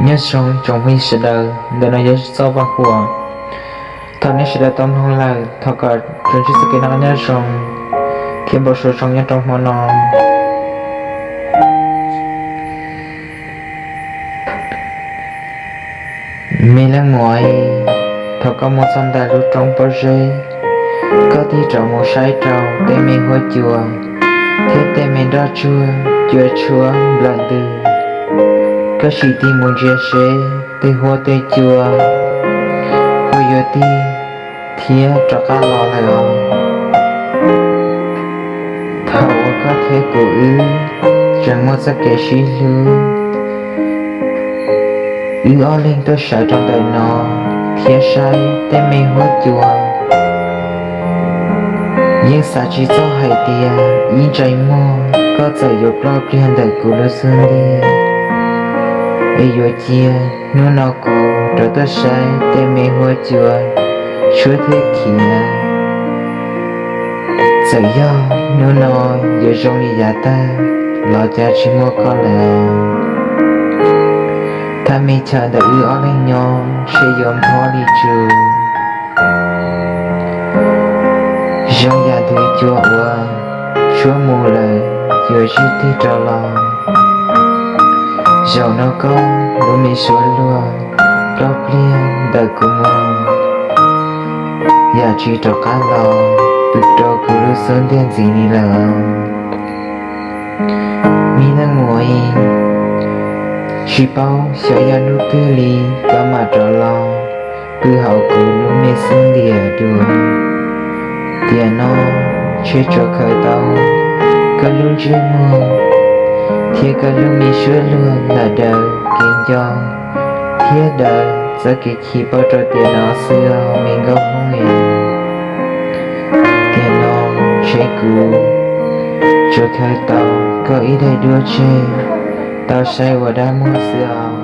Nyob zoo tsoom phooj ywg sawv daws, ntawm no yog zaj Vaj Huam. Thaum nej sawv daws tau mloog lawm, thov kom tsuas ntsib txoj kev noj qab nyob zoo thiab npau suav zoo nyob rau hmo no. Me leej muam, thaum koj mus txog ntawm lub roob pob zeb, koj tig rov mus saib rau tej me huab cua thiab tej me nroj tsuag cua tshuab nplawm ntws. Koj sim tig mus ntsia seb tej huab tej cua puas yuav tig thiab rov qab los lawm os. Thaum uas koj thiab kuv wb tseem muaj txoj kev sib hlub, wb ob leeg tuaj sawv rau ntawm no thiab saib tej me huab cua, yeej xav tsis txog hais tias ib ntsais muag koj txawm yuav ploj pliag ntawm kuv lub xub ntiag, es yuav cia hnub no kuv rov tuaj saib tej me huab cua tshuab thiab khiav. Txawm yog hnub no yuav zoo li yav tag los cas tsis muaj koj lawm. Thaj me chaw ntawm wb ob leeg nyob ntshe yuav nphob li tsuas zoo yam ntug cua uas tshuab mus lawm yuav zij tig rov los. Zaum no koj lub me suab luag ploj pliag ntawm kuv mus, yam tsis rov qab los pw rau kuv lub xub ntiag ntxiv li lawm. Me leej muam, tsis paub xyov yog hnub twg li koj mam rov los pw hauv kuv lub me xub ntiag dua. Tiam no ntshe tsuas khaws tau koj lub ntsej muag thiab koj lub me suab luag lam daws kev nco thiab daws txoj kev chim pauj rau tiam no xwb os me nkauj Hmoob. Tiam no ntshe kuv tsuas khaws tau koj ib daim duab tseg tau saib ua dab muag xwb os.